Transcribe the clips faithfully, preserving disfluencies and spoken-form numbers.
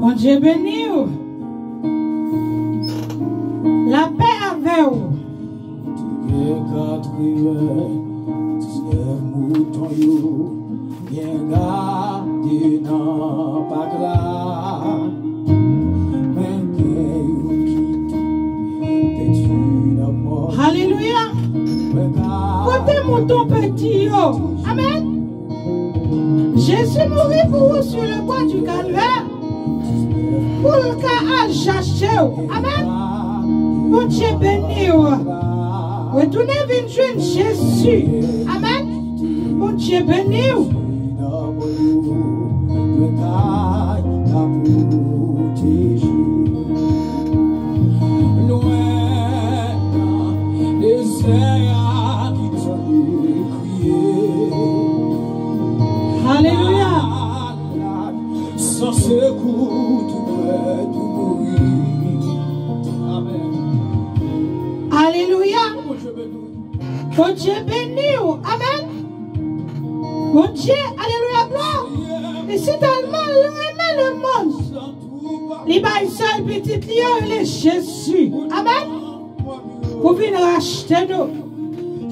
Bondye beni w. Lapè avè w. Te gen katreventiznèf mouton yo byen gade nan pak la. Men gen youn ki te pèdi nan mò. Alelouya. Kote mouton pèdi yo? Amèn. Jezi mouri pou ou sur le bois du Calvaire. Pou l ka al chache w. Amèn. Bondye beni w. Retounen vin jwenn Jezi. Amèn. Bondye beni w. Alelouya. San sekou, tou prè, tou mouri. Amèn. Alelouya. Bondye beni w. Amèn. Bondye, alelouya, glwa. Li si tèlman renmen lemonn, li bay sèl pitit li an, rele Jezi. Amèn. Pou vin rachte nou.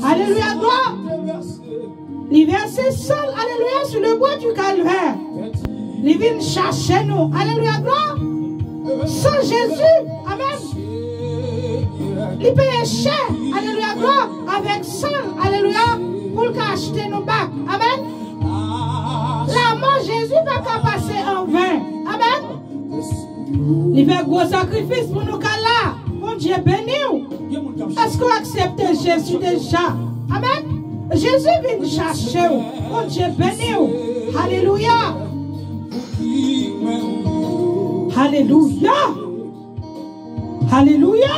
Alelouya, glwa. Li vèse san l, alelouya, sou le bwa du Calvaire. Li vin chache nou. Alelouya, glwa. San Jezi, amèn. Li peye chè, alelouya, glwa, avèk san l, alelouya, pou l ka achte nou back. Amèn. Lanmò Jezi pa ka pase an ven. Amèn. Li fè gwo sakrifis pou nou ka la. Bondye beni w. Èske w aksepte Jezi deja? Amèn. Jezi vin chache w. Bondye beni w. Alelouya. Alelouya. Alelouya.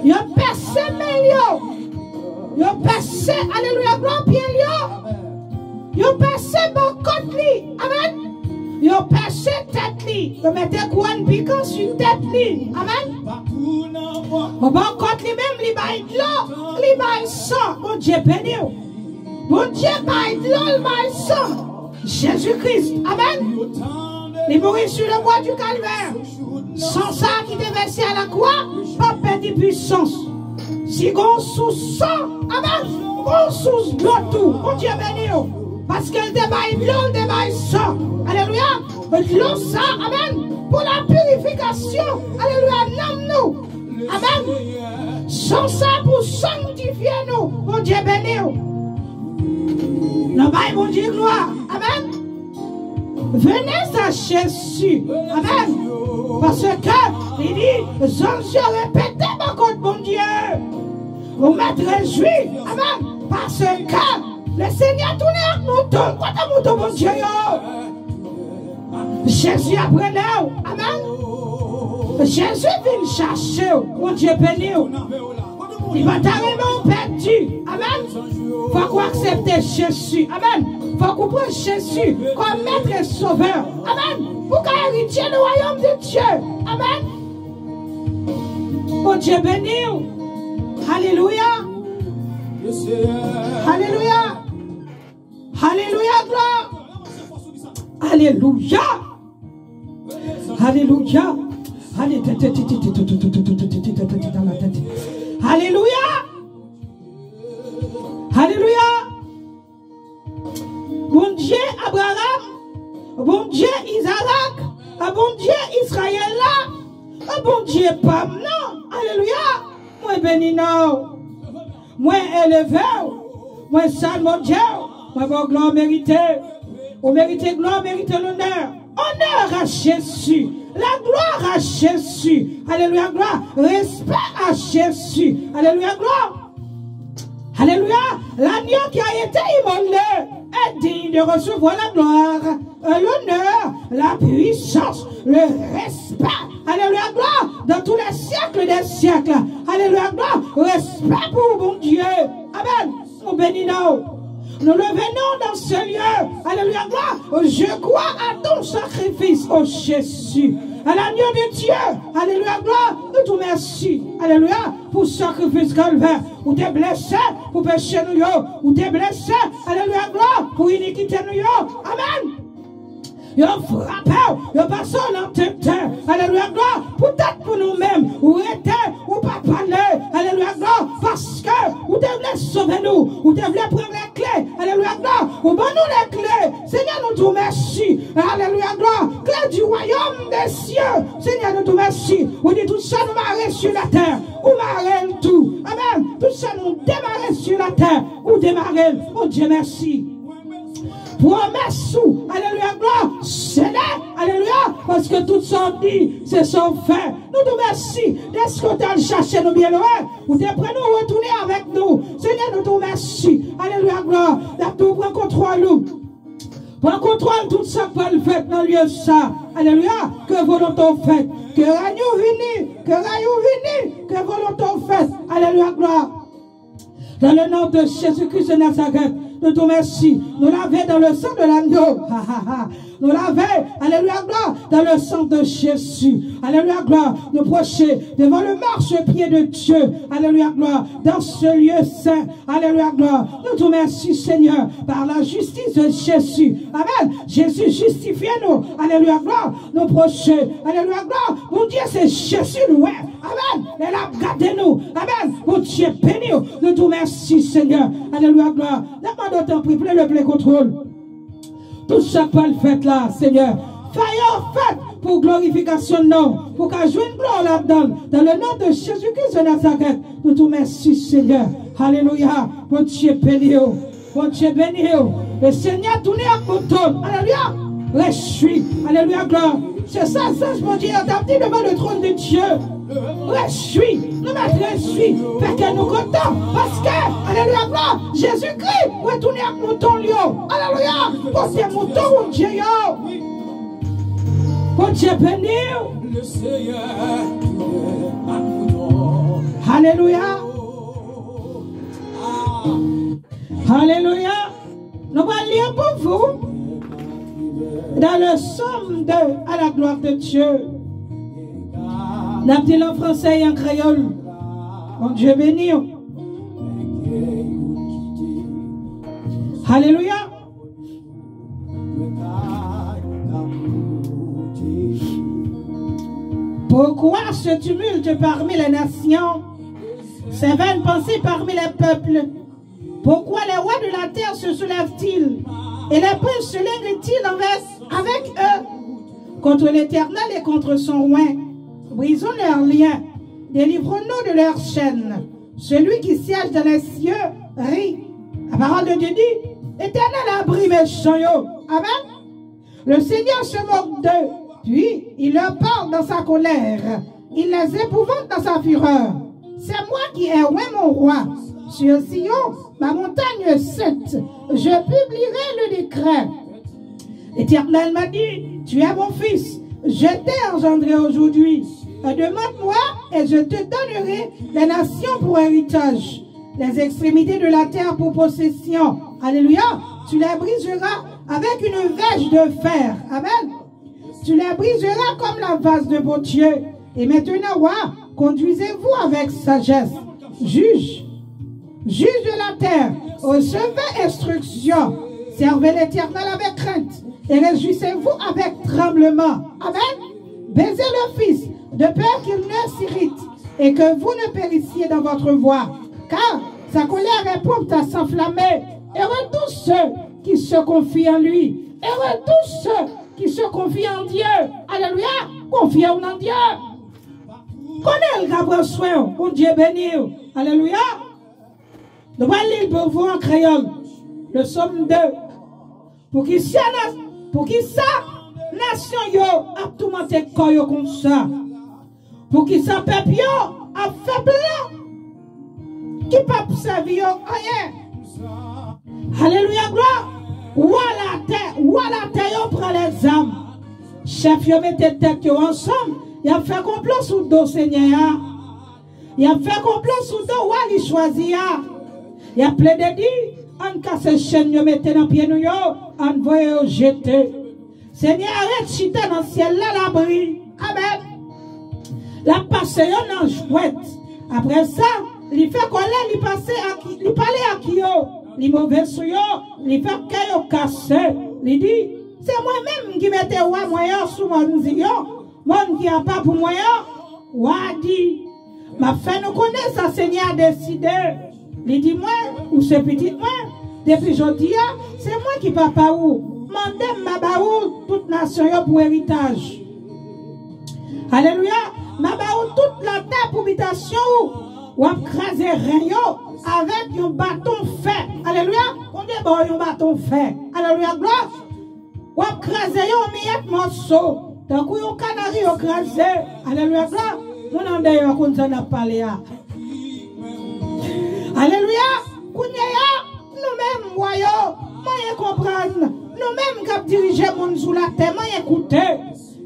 Yo pèse men l yo. Yo pèse, alelouya, glwa, pye l yo. Yo pèse bò kòt li. Amèn. Yo pèse tèt li. Yo mete kouwòn pikan sou tèt li. Amèn. Bò kòt li menm, li bay dlo, li bay san. Bondye beni w. Bondye bay dlo, l bay san. Jezi Kris. Amèn. Li mouri sur le bois du Calvaire. San sa ki te vèse a lakwa p ap pèdi pwisans. Si gon sous san, amèn, gon sous dlo tou. Bondye beni w. Paske l te bay dlo, l te bay san. Alelouya. Dlo sa, amèn, pou la purifikasyon, alelouya, nanm nou. Amèn. San sa pou sanktifye nou. Bondye beni w. Nou bay Bondye glwa. Amèn. Venez à Jésus. Amèn. Paske li di, zanj yo repete bò kòt Bondye. Ou mèt rejwi. Amèn. Paske le Senyè tounen ak mouton. Kote mouton Bondye yo? Jezi ap rele w. Amèn. Jezi vin chache w. Bondye beni w. Li pa ta renmen w pèdi. Amèn. Fòk ou aksepte Jezi. Amèn. Fòk ou pran Jezi kòm mèt e sovè. Amèn. Pou ka eritye le wayòm de Dye. Amèn. Bondye beni w. Alelouya. Alelouya. Alelouya, glwa. Alelouya. Alelouya. Ale-, Alelouya. Alelouya. Bondye Abraram, Bondye Izarak, Bondye Izrayèl la, Bondye pa m nan. Alelouya. Mwen beni non w. Mwen eleve w. Mwen salmodye w. Mwen ba w glwa w merite. Ou merite glwa, ou merite lonè. Honneur à Jésus. La gloire à Jésus. Alelouya, glwa. Respect à Jésus. Alelouya, glwa. Alelouya. L'agneau qui a été immolé est digne de recevoir la gloire, euh, l'honneur, la puissance, le respect. Alelouya, glwa. Dans tous les siècles des siècles. Alelouya, glwa. Respè pou ou, Bondye. Amèn. Nou beni non w. Nous le venons dans ce lieu. Alelouya, glwa. Je crois à ton sacrifice, oh Jésus. À l'agneau de Dieu. Alelouya, glwa. Nou di w mèsi. Alelouya. Pou sakrifis Kalvè. Ou te blese pou peche nou yo. Ou te blese. Alelouya, glwa. Pou inikite nou yo. Amèn. Yo frape w, yo pase w nan tenten. Alelouya, glwa. Poutèt pou nou menm, ou rete, ou pa pale. Alelouya, glwa. Paske ou te vle sove nou, ou te vle pran lè kle. Alelouya, glwa. Ou ban nou lè kle. Senyè, nou di w mèsi. Alelouya, glwa. Clé du royaume des cieux. Senyè, nou di w mèsi. Ou di tout sa nou mare sur la terre, ou mare l tou. Amèn. Tout sa nou demare sur la terre, ou demare l. Bondye, mèsi. Pwomès ou, alelouya, glwa, sele, alelouya, paske tout sa w di, se sa w fè. Nou di w mèsi, dèske w t al chache nou byen lwen, ou te pran nou retounen avèk nou. Senyè, nou di w mèsi, alelouya, glwa, dèske ou pran kontwòl ou. Pran kontwòl tout sa k pral fèt nan lye sa, alelouya, ke volonte w fèt, ke rèy ou vini, ke rèy ou vini, ke volonte w fèt, alelouya, glwa. Dans le nom de Jésus-Christ de Nazareth, nou di w mèsi. Nou lave dans le sang de l'agneau. Ha, ha, ha. Nou lave, alelouya, glwa, dans le sang de Jésus. Alelouya, glwa. Nou pwoche devant le marchepied de Dieu. Alelouya, glwa. Dans ce lieu saint. Alelouya, glwa. Nou di w mèsi, Senyè, par la justice de Jésus. Amèn. Jezi jistifye nou. Alelouya, glwa. Nou pwoche. Alelouya, glwa. Bondye, se Jezi nou wè. Amèn. Lè l ap gade nou. Amèn. Bondye beni w. Nou di w mèsi, Senyè. Alelouya, glwa. N ap mande w, tanpri, plen le plen kontwòl. Tout sa k pral fèt la, Senyè. Fè yo fèt pou glorifikasyon non w, pou w ka jwenn glwa w ladan l. Dans le nom de Jésus-Christ de Nazareth, nou di w mèsi, Senyè. Alelouya. Bondye beni w. Bondye beni w. Le Senyè tounen ak mouton l. Alelouya. Rejwi. Alelouya, glwa. Se sa zanj Bondye yo t ap di devan le trône de Dieu. Rejwi. Nou mèt rejwi. Fè kè nou kontan. Paske, alelouya, glwa, Jezikri retounen ak mouton l yo. Alelouya. Pote mouton Bondye yo. Bondye beni w. Alelouya. Alelouya. Nou pral li pou vou dans le psaume deux, à la gloire de Dieu. N ap di l an fransè e an kreyòl. Bondye beni w. Alelouya. Pourquoi ce tumulte parmi les nations, ces vaines pensées parmi les peuples? Pourquoi les rois de la terre se soulèvent-ils et les princes se laignent-ils envers, avec eux contre l'Éternel et contre son roi? Brisons leurs liens, délivrons-nous de leurs chaînes. Celui qui siège dans les cieux rit. La parole de Dieu dit, Éternel, abri méchant yo. Amen. Le Seigneur se moque d'eux, puis il leur parle dans sa colère. Il les épouvante dans sa fureur. C'est moi qui ai oint mon roi. Sur Sion, ma montagne sainte, je publierai le décret. L'Éternel m'a dit, tu es mon fils, je t'ai engendré aujourd'hui. Demande-moi et je te donnerai les nations pour héritage, les extrémités de la terre pour possession. Alléluia. Tu les briseras avec une verge de fer. Amen. Tu les briseras comme la vase de potier. Et maintenant, roi, conduisez-vous avec sagesse. Juge, juge de la terre, recevez instruction. Servez l'Éternel avec crainte et réjouissez-vous avec tremblement. Amen. Baisez le fils, de peur qu'il ne s'irrite et que vous ne périssiez dans votre voie. Car sa colère est prompte à s'enflammer. Heureux tous ceux qui se confient en lui. Heureux tous ceux qui se confient en Dieu. Alléluia. Konfye w nan Dye. Konnen l ka pran swen w. Bondye beni w. Alléluia. Nou pral li l pou vou an kreyòl. Le psaume deux. Poukisa, na- poukisa nasyon yo ap toumante kò yo konsa? Poukisa pèp yo ap fè plan ki p ap sèvi yo anyen? Alelouya, glwa! Wa latè, wa latè yo pran lèzam. Chèf yo mete tèt yo ansanm, y ap fè konplo sou do Senyè a. Y ap fè konplo sou do wa li chwazi a. Y ap plede di, ann kase chèn yo mete nan pye nou yo, ann voye yo jete. Senyè a ret chita nan syèl la, l abri. Amen. L ap pase yo nan jwèt. Apre sa, li fè kòlè, li pase ak, li pale ak yo, li move sou yo, li fè kè yo kase. Li di, se mwen menm ki mete wa mwen an sou mòn Ziyon, mòn ki apa pou mwen an. Wa di, m ap fè nou konnen sa Senyè a deside. Li di mwen, ou se pitit mwen. Depi jodi a, se mwen ki papa ou. Mande m, m a ba ou tout nasyon yo pou eritaj. Alelouya. M a ba ou tout latè pou bitasyon ou. W ap kraze ren yo avèk yon baton fè. Alelouya. Bondye ba w yon baton fè. Alelouya. Glwa. W ap kraze yo an miyèt mòso. Tankou yon kanari yo kraze. Alelouya. Glwa. Moun andeyò konn sa n ap pale a. Alelouya. Kounye a, nou menm, wa yo, manyen konprann. Nou menm k ap dirije moun sou latè, manyen koute.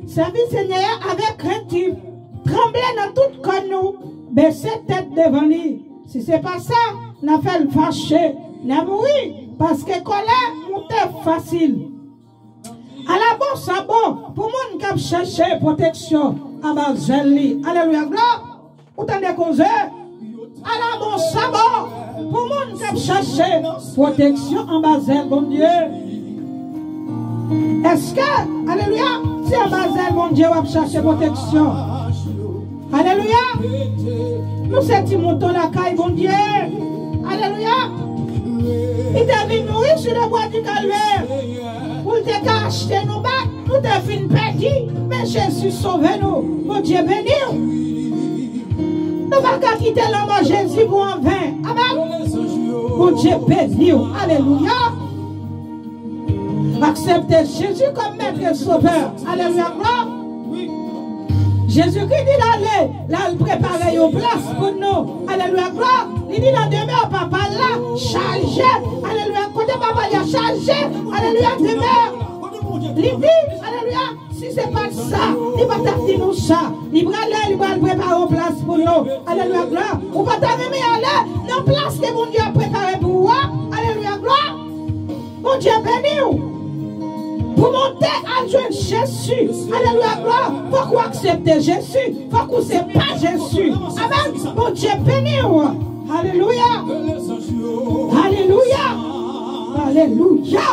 Sèvi Senyè a avèk krentif. Tranble nan tout kò nou. Bese tèt devan li. Si se pa sa, n a fè l fache. N a mouri, paske kòlè moute fasil. Ala bon sa bon pou moun k ap chèche pwoteksyon anba zèl li. Alelouya, glwa. Ou tande koze? Ala bon sa bon pou moun k ap chache pwoteksyon anba zèl Bondye. Èske, alelouya, se anba zèl Bondye w ap chache pwoteksyon? Alelouya! Nou se ti mouton lakay Bondye. Alelouya! Li te vin mouri sou le bwa di Kalvè pou l te ka achte nou bak. Nou te fin pèdi, men Jezi sove nou. Bondye beni w. Nou pa ka kite lanmò Jezi pou anven. Amèn. Bondye beni w. Alelouya. Aksepte Jezi kòm Mèt e Sovè. Alelouya, glwa. Jezikri di l ale, l al prepare yon plas pou nou. Alelouya, glwa. Li di nan demè papa l la, chaje. Alelouya, kote papa l la chaje. Alelouya, demè. Li di, alelouya, si se pa t sa, li pa t ap di nou sa. Li prale, li pral prepare yon plas pou nou. Alelouya, glwa. Ou pa ta renmen ale nan plas ke Bondye ap prepare pou ou a? Alelouya, glwa. Bondye beni w. Pou monte al jwenn Jezi, alelouya, glwa, fòk ou aksepte Jezi. Fòk ou se pa Jezi. Amèn. Bondye beni w. Alelouya. Alelouya. Alelouya.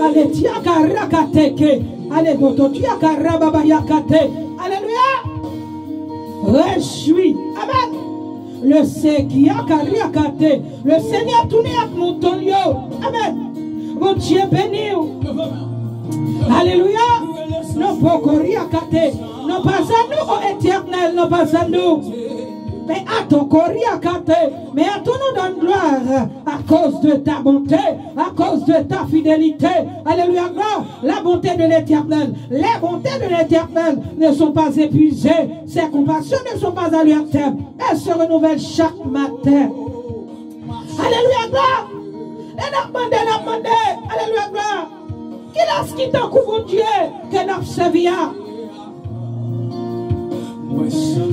Ale tia karakateke. Ale doto tia karababa yakate. Alelouya. Rejwi. Amèn. Le Seigneur karakate. Le Senyè tounen ak mouton l yo. Amèn. Bondye beni w. Alelouya. Non poko riakate. Non pa a nou, o Etènèl, non pa a nou. Mais à ton coriacate, mais à ton nom donne gloire, à cause de ta bonté, à cause de ta fidélité. Alléluia, gloire. La bonté de l'Éternel, les bontés de l'Éternel ne sont pas épuisées, ses compassions ne sont pas à leur terme, elles se renouvellent chaque matin. Alléluia, gloire. E n ap mande, n ap mande. Alléluia, gloire. Kilès ki tankou Bondye ke n ap sèvi a?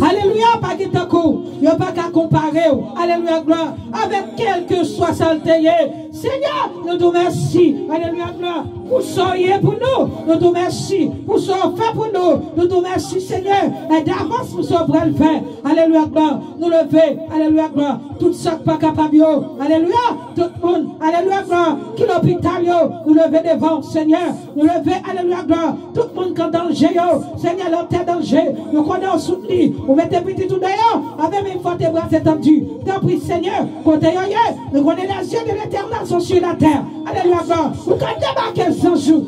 Alelouya, pa gen tankou w. Yo pa ka konpare w. Alelouya, glwa. Avèk kèlkeswa sa l te ye. Senyè, nou di w mèsi. Alelouya, glwa. Pou sa w ye pou nou, nou di w mèsi. Pou sa w fè pou nou, nou di w mèsi, Senyè. E davans pou sa w pral fè. Alelouya, glwa. Nou leve, alelouya, glwa. Tout sa k pa kapab yo. Alelouya. Tout moun, alelouya, glwa. Ki lopital yo, nou leve devan w, Senyè. Nou leve, alelouya, glwa. Tout moun k an danje yo, Senyè, lè w te danje, nou konnen w soutni, ou mete pitit ou deyò, avè men fò te bras etandi. Tanpri, Senyè, kote yo ye, nou konnen les yeux de l'Éternel sont sur la terre. Alelouya, glwa. Ou ka debake zanj ou.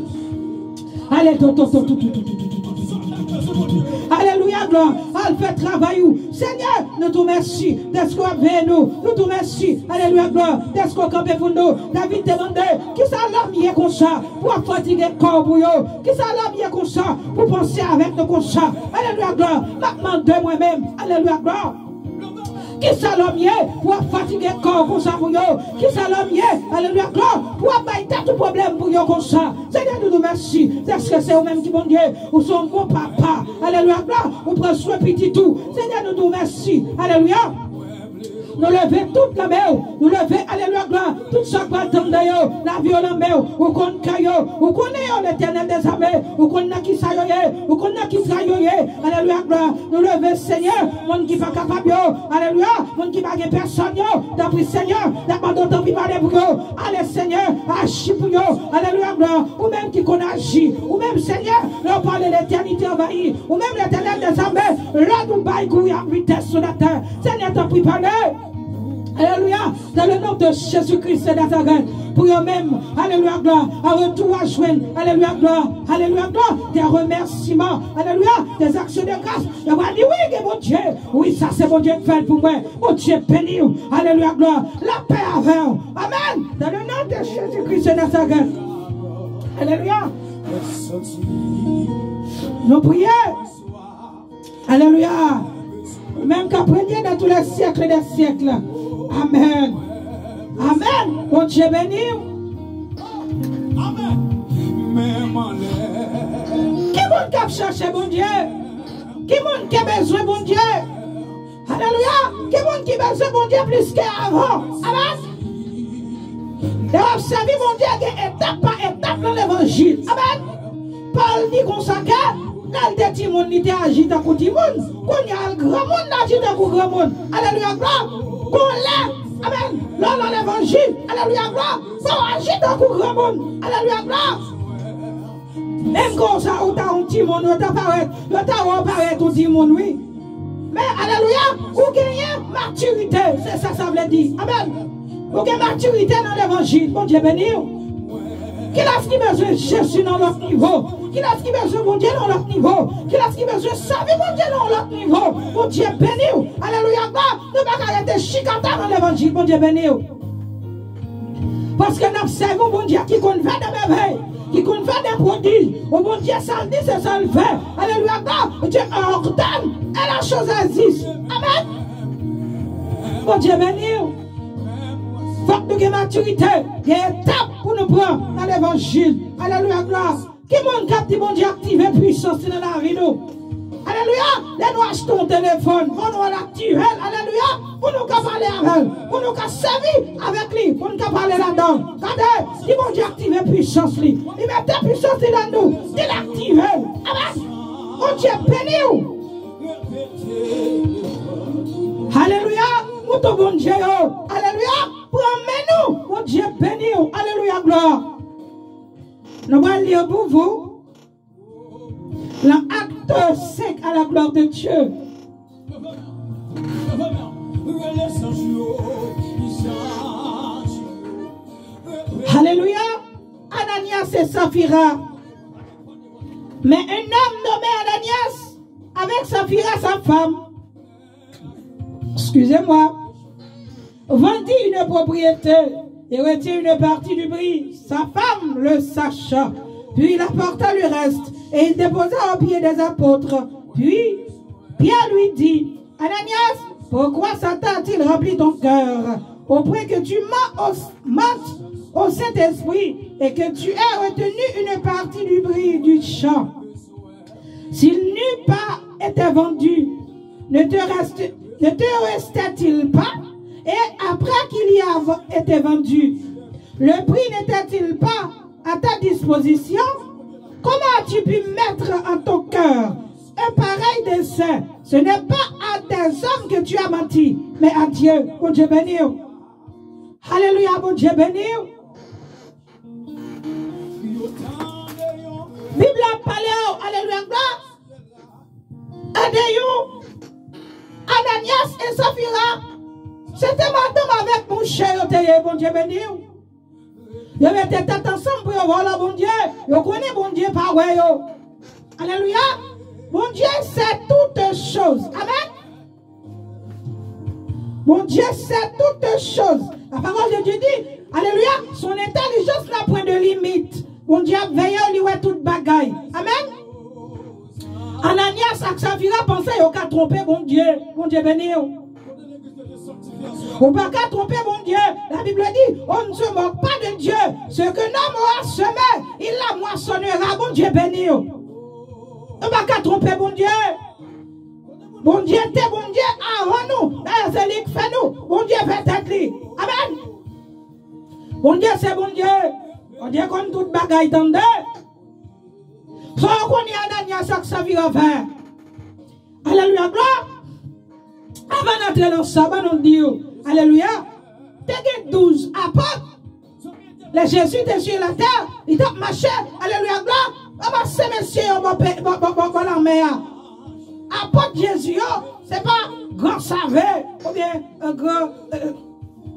Ale, to, to, to, to, to, to, to, to, to, to, to, to, to, to, to, to. Alelouya, glwa. Al fè travay ou. Senyè, nou di w mèsi dèske w ap veye nou. Nou di w mèsi. Alelouya, glwa. Dèske w kanpe pou nou. David te mande, kisa lòm ye konsa pou w ap fatige kò w pou yo? Kisa lòm ye konsa pou w panse avèk nou konsa? Alelouya, glwa. M ap mande mwen menm. Alelouya, glwa. Kisa lòm ye pou w ap fatige kò w konsa pou yo? Kisa lòm ye, alelouya, glwa, pou w ap bay tèt ou pwoblèm pou yo konsa? Senyè, nou di w mèsi, dèske se ou menm ki Bondye, ou se yon bon papa. Alelouya, glwa, ou pran swen pitit ou. Senyè, nou di w mèsi. Alelouya. Nou leve tout nan men w. Nou leve, alelouya, glwa, tout sa k pral tann nan yo. lavi yo nan men w, ou konn kè yo, ou konnen yo, Letènèl dèzame, ou konn nan ki sa yo ye, ou konn nan ki sa yo ye. Alelouya, glwa. Nou leve, Senyè, moun ki pa kapab yo, alelouya, moun ki pa gen pèsòn yo, tanpri, Senyè, n ap mande w, tanpri, pale pou yo. Ale, Senyè, aji pou yo. Alelouya, glwa. Ou menm ki konn aji, ou menm, Senyè, lè w pale, letènite anvayi. Ou menm, Letènèl dèzame, lòd ou bay kouri ak vitès sou latè. Senyè, tanpri, pale. Alelouya. Dans le nom de Jésus-Christ de Nazareth, pou yo menm, alelouya, glwa, an retou a jwenn, alelouya, glwa, alelouya, glwa, des remerciements, alelouya, des actions de grâce. Yo va di, wi, gen Bondye, wi, sa se Bondye k fè l pou mwen. Bondye beni w, alelouya, glwa, lapè avè w. Amen. Dans le nom de Jésus-Christ de Nazareth. Alelouya. Nou priye. Alelouya. Ou menm k ap renye dans tous les siècles des siècles. Amen. Amen. Bondye beni w. Amen. Ki moun k ap chache Bondye? Ki moun ki bezwen Bondye? Alelouya. Ki moun ki bezwen Bondye plis ke avan? Amen. Lè w ap sèvi Bondye, gen etap pa etap nan levanjil. Amen. Pòl di konsa ke lè l te timoun, li te aji tankou timoun. Kounye a, l granmoun, l aji tankou granmoun. Alelouya, glwa. Gon lè, amen, lè w nan levanjil, alelouya, glwa, fò w aji tankou granmoun. Alelouya, glwa. Menm konsa, ou ta yon timoun, yo ta parèt, yo ta wè w parèt yon timoun, wi. Men, alelouya, ou genyen matirite, se sa sa vle di. Amen. Ou gen matirite nan levanjil. Bondye beni w. Kilès ki bezwen Jezi nan lòt nivo? Kilès ki bezwen Bondye nan lòt nivo? Kilès ki bezwen sèvi Bondye nan lòt nivo? Bondye beni w. Alelouya, glwa. Nou pa ka rete chikata nan levanjil. Bondye beni w. Paske n ap sèvi yon Bondye ki konn fè de mèvèy, ki konn fè de pwodij. Yon Bondye, sa l di, se sa l fè. Alelouya, glwa. Dieu ordonne et la chose existe. Amen. Bondye beni w. Fòk nou gen matirite, gen etap pou nou pran nan levanjil. Alelouya, glwa. Ki moun k ap di Bondye aktive pwisans li nan lavi nou? Alelouya! Lè nou achte yon telefòn, fò nou al aktive l, alelouya, pou nou ka pale avè l, pou nou ka sèvi avèk li, pou nou ka pale ladan l. Gade, di Bondye aktive pwisans li. Li mete pwisans li nan nou, di l aktive l. Amen! Bondye beni w! Alelouya! Mouton Bondye yo! Alelouya! Pran men nou! Bondye beni w! Alelouya! Glwa! Nou pral li pou vou. Dans Actes cinq, à la gloire de Dieu. Alelouya. Ananias et Saphira. Mais un homme nommé Ananias, avec Saphira, sa femme, excusez-moi, vendit une propriété et retint une partie du prix. Sa femme le sacha, puis il apporta le reste, et il déposa aux pieds des apôtres. Puis Pierre lui dit, Ananias, pourquoi Satan a-t-il rempli ton cœur, au point que tu mens au, mentes au Saint-Esprit et que tu as retenu une partie du prix du champ? S'il n'eût pas été vendu, ne te reste, ne te restait-il pas? Et après qu'il y a été vendu, le prix n'était-il pas à ta disposition? Comment as-tu pu mettre en ton cœur un pareil dessein? Ce n'est pas à des hommes que tu as menti, mais à Dieu. Bondye beni w. Alelouya, Bondye beni w. Bib la ap pale w, alelouya, glwa. Ande yon, Ananias e Safira, se te madanm avèk mouche yo te ye, Bondye beni w. Yo mete tèt ansanm pou yo vòlò Bondye. Yo konnen Bondye pa wè yo. Alelouya. Bondye sait toutes choses. Amen. Bondye sait toutes choses. La parole de Dieu dit, alelouya, son intelligence n'a point de limite. Bondye ap veye w, li wè tout bagay. Amen. Ananias ak Safira panse yo ka twonpe Bondye. Bondye beni w. Ou pa ka twonpe Bondye. La Bible dit, on ne se moque pas de Dieu. Ce qu'un homme aura semé, il la moissonnera. Bondye beni w. Ou pa ka twonpe Bondye. Bondye te Bondye avan nou. Dayè, se li k fè nou. Bondye fè tèt li. Amen. Bondye se Bondye. Bondye konn tout bagay, tande. Sa w konnen Ananyas ak Safira fè. Alelouya, glwa. Avan n antre nan sa, ban nou di w, alelouya, te gen douz apot. Lè Jezi te sou latè, li t ap mache, alelouya, glwa. Ranmase mesye yo bò pe- bò- bò- bò- bò lanmè a. Apot Jezi yo, se pa gran save, oubyen, euh, gran, euh,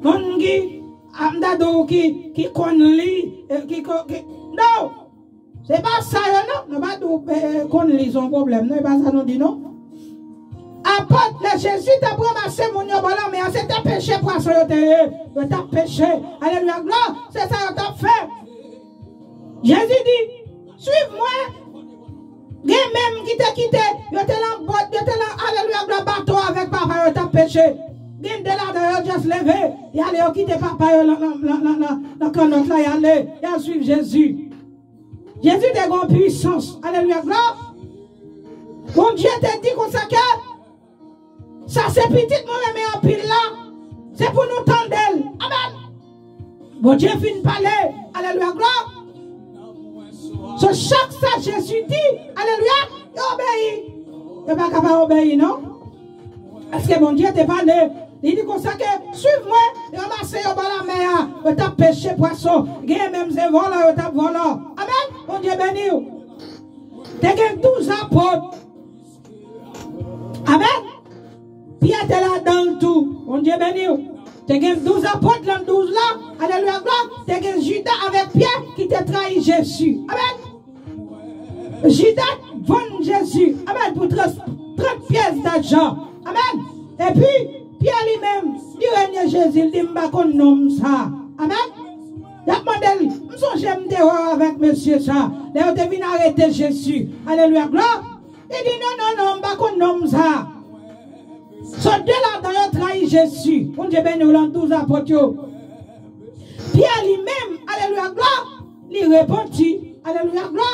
moun ki, a, m ta di w ki, ki konn li, euh, ki, ko- ki, non! Se pa sa yo non. Nou pa di w, eh, konn li se yon pwoblèm non. E pa sa nou di non. Apot, lè Jezi t ap ranmase moun yo bò lanmè a, se te peche pwason yo te ye. Yo t ap peche. Alelouya, glwa. Se sa yo t ap fè. Jezi di, suiv mwen. Gen menm ki te kite, yo te lan bòt, yo te lan, alelouya, glwa, bato avèk papa yo, t ap peche. Gen de ladan yo just leve, y ale, yo kite papa yo lan, lan, lan kannòt la, y ale, y al suiv Jezi. Jezi te gen yon pwisans. Alelouya, glwa. Bondye te di konsa ke sa se pitit mwen renmen anpil la. Se pou nou tande l. Amèn. Bondye fin pale. Alelouya, glwa. So, chak sa Jezi di, alelouya, yo obeyi. Yo pa ka pa obeyi, non. Èske Bondye te pale? Li di konsa ke, suiv mwen, yo ranmase yo bò lanmè a, yo t ap peche pwason. Gen menm se vòlò yo t ap vòlò. Amèn. Bondye beni w. Te gen douz apot. Amèn. Pyè te ladan l tou. Bondye beni w. Te gen douz apot lan douz la. Alelouya, glwa. Te gen Jida avèk Pyè ki te trayi Jezi. Amèn. Jida vann Jezi, amèn, pou trant, trant pyès dajan. Amèn. Epi, Pyè li menm, li renye Jezi, li di, "M pa konn nonm sa." Amèn. Y ap mande l, "M sonje m te wè w avèk mesye sa, lè yo te vin arete Jezi." Alelouya, glwa. Li di, "Non, non, non, m pa konn nonm sa." So, de ladan yo trayi Jezi. Bondye beni w lan douz apot yo. Pyè li menm, alelouya, glwa, li repanti. Alelouya, glwa.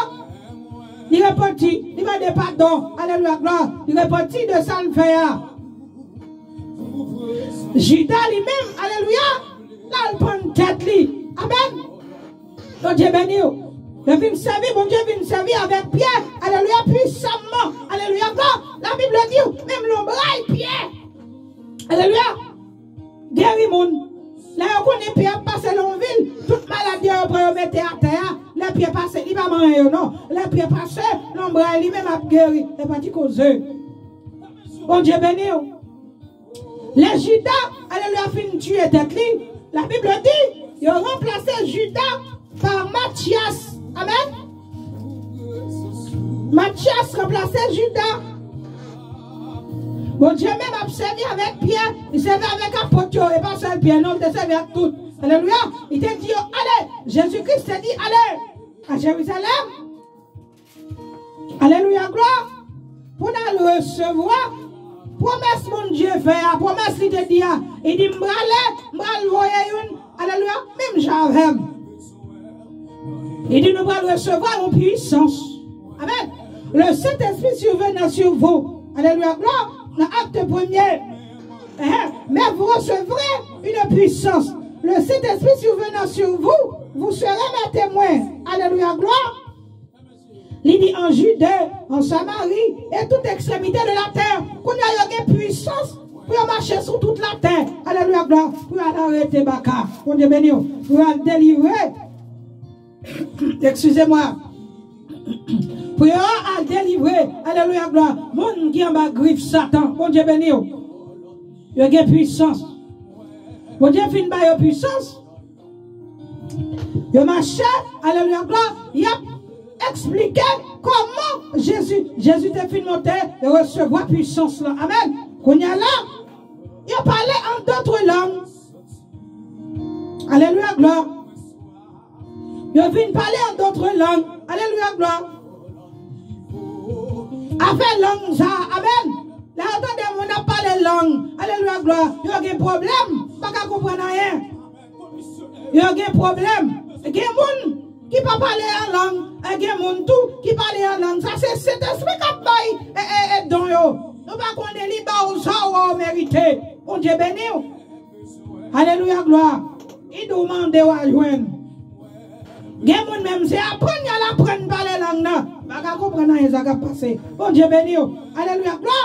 Li repanti, li mande padon. Alelouya, glwa. Li repanti de sa l fè a. Jida li menm, alelouya, l al pann tèt li. Amèn. Bondye beni w. Yo vin sèvi, Bondye vin sèvi avèk Pyè. Alelouya, pwisamman. Alelouya, glwa. Labib di w, menm lonbray Pyè. Alelouya. Geri moun. Lè yo konnen Pyè ap pase nan yon vil, tout malad yo, yo pran yo mete atè a. Lè Pyè pase, li pa manyen yo non. Lè Pyè pase, lonbray li menm ap geri. E pa ti koze. Bondye beni w. Lè Jida, alelouya, fin tiye tèt li, Labib di, yo ranplase Jida pa Matyas. Amèn. Matyas ranplase Jida. Bondye menm ap sèvi avèk Pyè, li sèvi avèk apot yo, e pa sèl Pyè non, li te sèvi ak tout. Alelouya. Li te di yo, "Ale." Jezi Kris te di, "Ale a Jerizalèm." Alelouya, glwa. Pou n al resevwa pwomès Bondye fè a, pwomès li te di a. Li di, "M prale, m pral voye youn." Alelouya, menm jan avè m. Li di, "Nou pral resevwa yon pwisans." Amèn. Le Saint-Esprit survenant sur vous. Alelouya, glwa. Nan Acte premier. Hein? Mais vous recevrez une puissance. Le Saint-Esprit survenant sur vous, vous serez mes témoins. Alelouya, glwa. Li di, "En Judée, en Samarie et toute extrémité de la terre." Kounye a, yo gen pwisans pou yo mache sou tout latè. Alelouya, glwa. Pou yo al arete baka. Bondye beni w. Pou yo al delivre. Excusez-moi. Pou yo al delivre. Alelouya, glwa. Moun ki anba grif Satan. Bondye beni w. Yo gen pwisans. Bondye fin ba yo pwisans. Yo mache, alelouya, glwa, y ap eksplike kòman Jezi, Jezi te fin monte e resevwa pwisans lan. Amèn. Kounye a la, yo pale an dòt lang. Alelouya, glwa. Yo vin pale an dòt lang. Alelouya, glwa. Afè lang sa, amèn. Lè yo tande moun ap pale lang, alelouya, glwa, yo gen pwoblèm, pa ka konprann anyen. Yo gen pwoblèm. Gen moun ki pa pale an lang, e gen moun tou ki pale an lang. Sa se Sentespri k ap bay, e, e, e, don yo. Nou pa konnen, li ba w sa w wè w merite. Bondye beni w. Alelouya, glwa. Li di w mande w a jwenn. Gen moun menm se aprann y al aprann pale lang nan. Pa ka konprann anyen sa k ap pase. Bondye beni w. Alelouya. Glwa.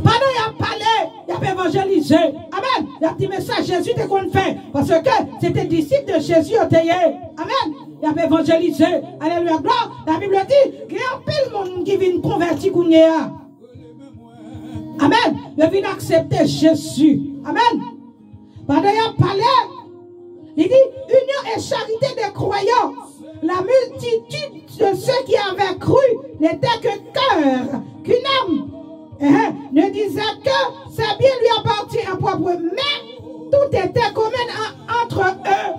Pandan y ap pale, y ap evanjelize. Amèn. Y ap di men sa Jezi te konn fè. Paske se te disip de Jezi yo te ye. Amèn. Y ap evanjelize. Alelouya. Glwa. Labib di, gen anpil moun ki vin konvèti kounye a. Amèn. Yo vin aksepte Jezi. Amèn. Pandan y ap pale, li di, union et charité des croyants. La multitude de ceux qui avaient cru n'était que cœur, qu'une âme. Hein, ne disait que ses biens lui appartiennent en propre, mais tout était commun en- entre eux.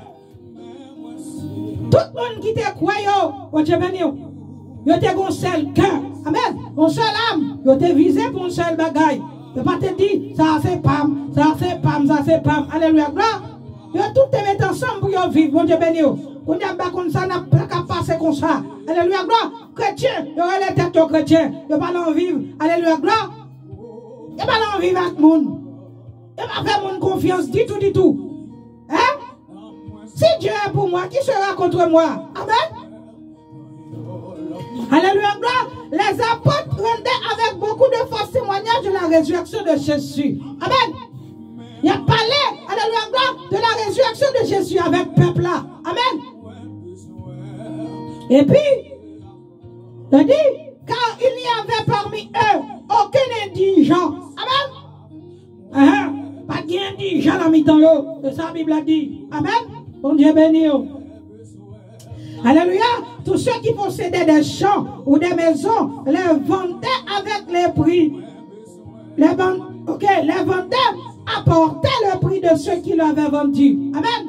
Tout moun ki te kwè yo, Bondye beni w. Yo te gon sèl kè. Amèn. Yon sèl am. Yo te vize pou yon sèl bagay. Yo pa te di, sa se pa m, sa se pa m, sa se pa m. Alelouya, glwa. Yo tout te met ansanm pou yo viv. Bondye beni w. Kounye a m pa konn sa n ap ka pase konsa. Alelouya, glwa. Kretyen, yo rele tèt yo kretyen. Yo pa nan viv. Alelouya, glwa. Yo pa nan viv ak moun. Yo pa fè moun konfyans ditou, ditou. Hein? Si Dieu est pour moi, qui sera contre moi? Amen. Alelouya, glwa. Les apôtres rendaient avec beaucoup de force témoignage de la résurrection de Jésus. Amen. Y ap pale, alelouya, glwa, de la résurrection de Jésus avec pèp la. Amen. Epi, li di, car il n'y avait parmi eux aucun indigent. Amen. Ahan. Pa t gen endijan nan mitan yo. Se sa Bib la di. Amèn. Bondye beni w. Alelouya. Tous ceux qui possédaient des champs ou des maisons les vendaient avec les prix. Les vend- ok, les vendaient apportaient le prix de ceux qui l'avaient vendu. Amèn.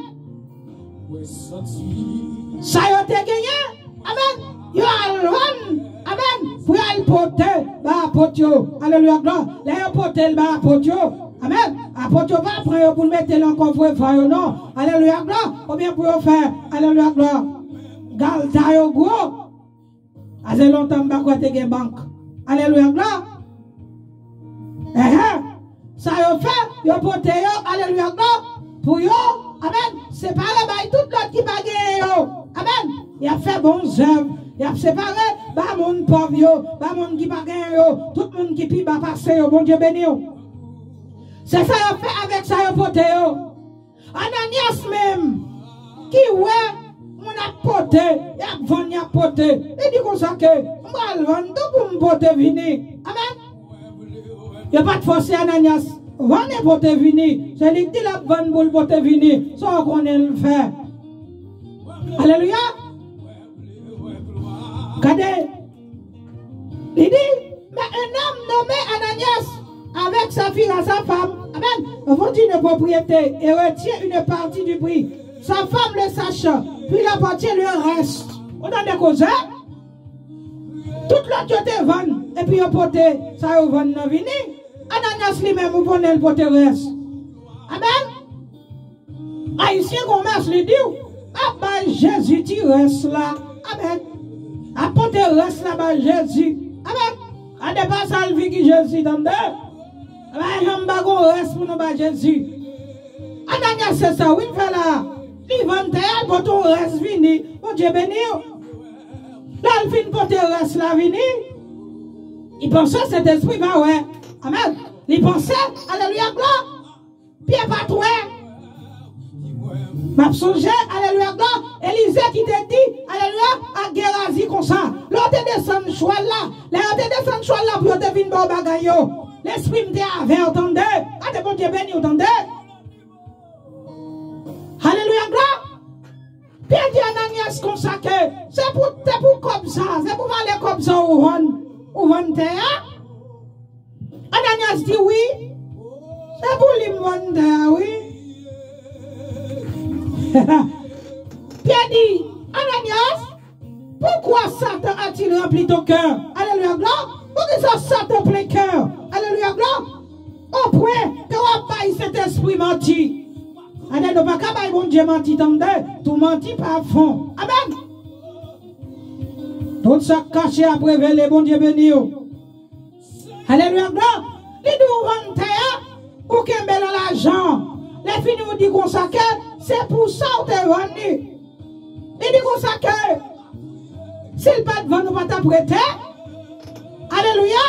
Sa yo te genyen, amèn, yo al vann, amèn, pou yo al pote ba apot yo. Alelouya, glwa. Lè yo pote l ba apot yo, amèn, apot yo pa pran yo pou l mete l nan kòfrefò yo, non. Alelouya, glwa. Oubyen pou yo fè, alelouya, glwa, galta yo gwo. Ase lontan m pa kwè te gen bank. Alelouya, glwa. Enhen. Sa yo fè, yo pote yo, alelouya, glwa, pou yo, amèn, separe bay tout lòt ki pa genyen yo. Amèn. Y ap fè bon zèv. Y ap separe ba moun pòv yo, ba moun ki pa genyen yo, tout moun ki pi ba pase yo. Bondye beni w. Se sa y ap fè avèk sa yo pote yo. Ananyas menm, ki wè moun ap pote, y ap vann, y ap pote, li di konsa ke, m pral vann tou pou m pote vini. Amèn. Yo pa t fòse Ananyas vann e pote vini. Se li k di l ap vann pou l pote vini. Sa w konnen l fè. Alelouya. Gade. Li di, mais un homme nommé Ananias avec Saphira, sa femme, amèn, vendit une propriété et retient une partie du prix. Sa femme le sachant, puis il appartient le reste. Ou tande koze? Tout lòt yo te vann, epi yo pote sa yo vann nan vini. Ananyas li menm, ou konnen l pote rès. Amèn. Ayisyen konmès li di w, ap bay Jezi ti rès la. Amèn. Ap pote rès la bay Jezi. Amèn. A depa sa l vin ki Jezi, tande. Pa janm pa gon rès pou nou bay Jezi. Ananyas se sa wi l fè la. Li vann tè a, l pote yon rès vini. Bondye beni w. Lè l fin pote rès la vini, li panse Sentespri pa wè. Amèn. Li panse, alelouya, glwa. Pye pa t wè. M ap sonje, alelouya, glwa, Elize ki te di, alelouya, ak Gerazi konsa. Lè yo te desann chwal la, lè yo te desann chwal la pou yo te vin ba w bagay yo, lespri m te avè w, tande. Gade Bondye beni w, tande. Alelouya, glwa. Pye di Ananyas konsa ke se pou, se pou kòb sa, se pou valè kòb sa ou vann, ou vann tè a. Ananyas di wi. Se pou li m vann tè a wi. Pye di, Ananyas, pourquoi Satan a-t-il rempli ton cœur? Alelouya, glwa. Poukisa Satan plen kè w? Alelouya, glwa. Au point ke w ap bay Sentespri manti. Ane nou pa ka bay Bondye manti, tande. Tout manti pa fon. Amèn. Tout sa k kache ap revele, Bondye beni w. Alelouya, glwa. Li di w vann tè a, ou kenbe l an lajan. Lè fini, ou di konsa ke se pou sa ou te vann li. Li di konsa ke si l pa t vann, ou pa t ap rete. Alelouya.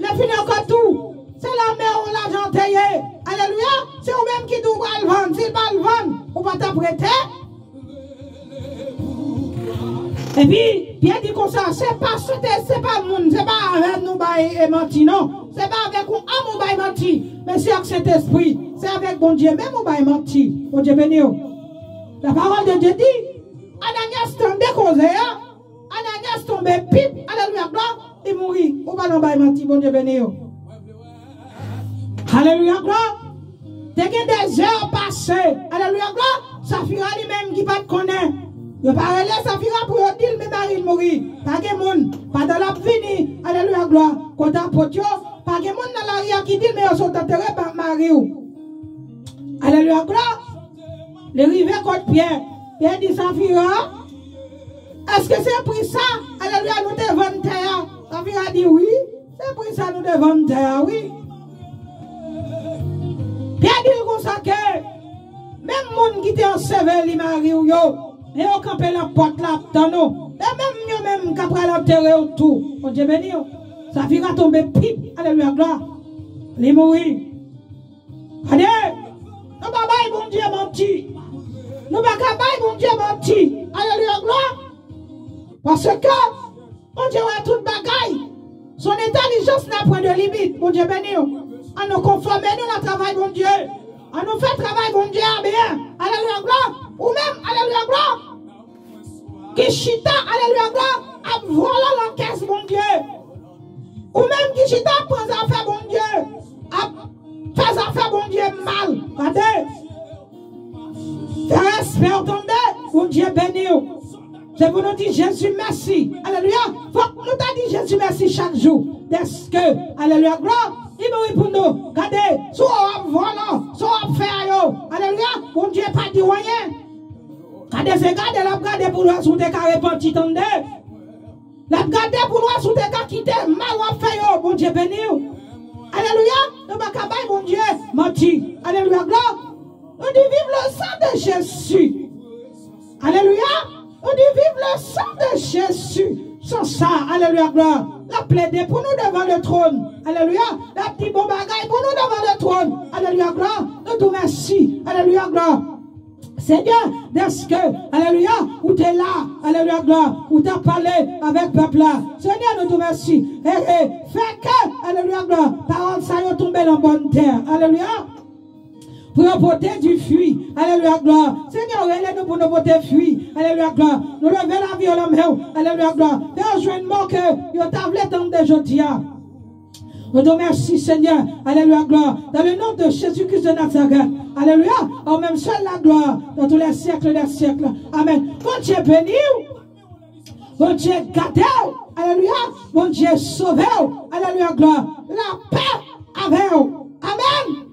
Lè fini ankò tou, se lanmè w lajan te ye. Alelouya. Se ou menm ki di w pral vann. Si l pa t vann, ou pa t ap rete. Epi, Pyè di konsa, se pa Sentespri, se pa moun, se pa avèk nou bay e manti, non. Se pa avèk yon òm ou bay manti, men se ak Sentespri, se avèk Bondye menm ou bay manti. Bondye beni w. La parole de Dieu dit, Ananyas tande koze a, Ananyas tonbe pip, alelouya, glwa, li mouri. Ou pa nan bay manti, Bondye beni w. Alelouya, glwa. Te gen dezè pase. Alelouya, glwa. Safira li menm ki pa t konnen. Yo pa rele Safira pou yo di l, men mari l mouri. Pa gen moun. Pandan l ap vini, alelouya, glwa, kote apot yo, pa gen moun nan lari a ki di l, men yo sot antere pa mari w. Alelouya, glwa. Li rive kot Pyè. Pyè di, Safira, èske se pri sa, alelouya, nou te vann tè a? Safira di, wi. Se pri sa nou te vann tè a, wi. Pyè di l konsa ke menm moun ki te anseveli mari w yo, men yo kanpe nan pòt la ap tann ou. E menm yo menm k ap pral antere w tou. Bondye beni w. Safira tonbe pip. Alelouya, glwa. Li mouri. Gade, nou pa bay Bondye manti. Nou pa ka bay Bondye manti. Alelouya, glwa. Paske Bondye wè tout bagay. Son entèlijans n'a point de limite. Bondye beni w. An nou konfòme nou nan travay Bondye. An nou fè travay Bondye a byen. Alelouya, glwa. Ou menm, alelouya, glwa, ki chita, alelouya, glwa, ap vòlò nan kès Bondye. Ou menm ki chita ap pran zafè Bondye, ap fè zafè Bondye mal. Gade. Fè respè w, tande. Bondye beni w. Se pou nou di Jezi mèsi. Alelouya. Fòk nou ta di Jezi mèsi chak jou. Dèske, alelouya, glwa, li mouri pou nou. Gade, si w ap vòlò, si w ap fè a yo, alelouya, Bondye pa di w anyen. Gade, se gade l ap gade pou l wè si w te ka repanti, tande. L ap gade pou l wè si w te ka kite mal w ap fè yo. Bondye beni w. Alelouya. Nou pa ka bay Bondye manti. Alelouya, glwa. Nou di, vive le sang de Jésus. Alelouya. Nou di, vive le sang de Jésus. San sa, alelouya, glwa, l ap plede pou nou devan le tròn. Alelouya. L ap di bon bagay pou nou devan le tròn. Alelouya, glwa. Nou di w mèsi. Alelouya, glwa. Senyè, dèske, alelouya, ou te la, alelouya, glwa, ou te ap pale avèk pèp la. Senyè, nou di w mèsi. E, e, fè ke, alelouya, glwa, pawòl sa yo tonbe nan bòn tè. Alelouya. Pou yo pote di fwi. Alelouya, glwa. Senyè, ou rele nou pou nou pote fwi. Alelouya, glwa. Nou leve lavi yo nan men w. Alelouya, glwa. Fè yo jwenn mo ke yo ta vle tande jodi a. Nou di w mèsi, Senyè. Alelouya, glwa. Dans le nom de Jésus-Christ de Nazareth. Alelouya. Ou menm sèl la glwa dans tous les siècles des siècles. Amèn. Bondye beni w. Bondye gade w. Alelouya. Bondye sove w. Alelouya, glwa. Lapè avè w. Amèn.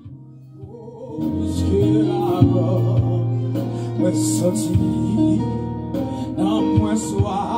Plis ke avan, mwen santi nan mwen swa.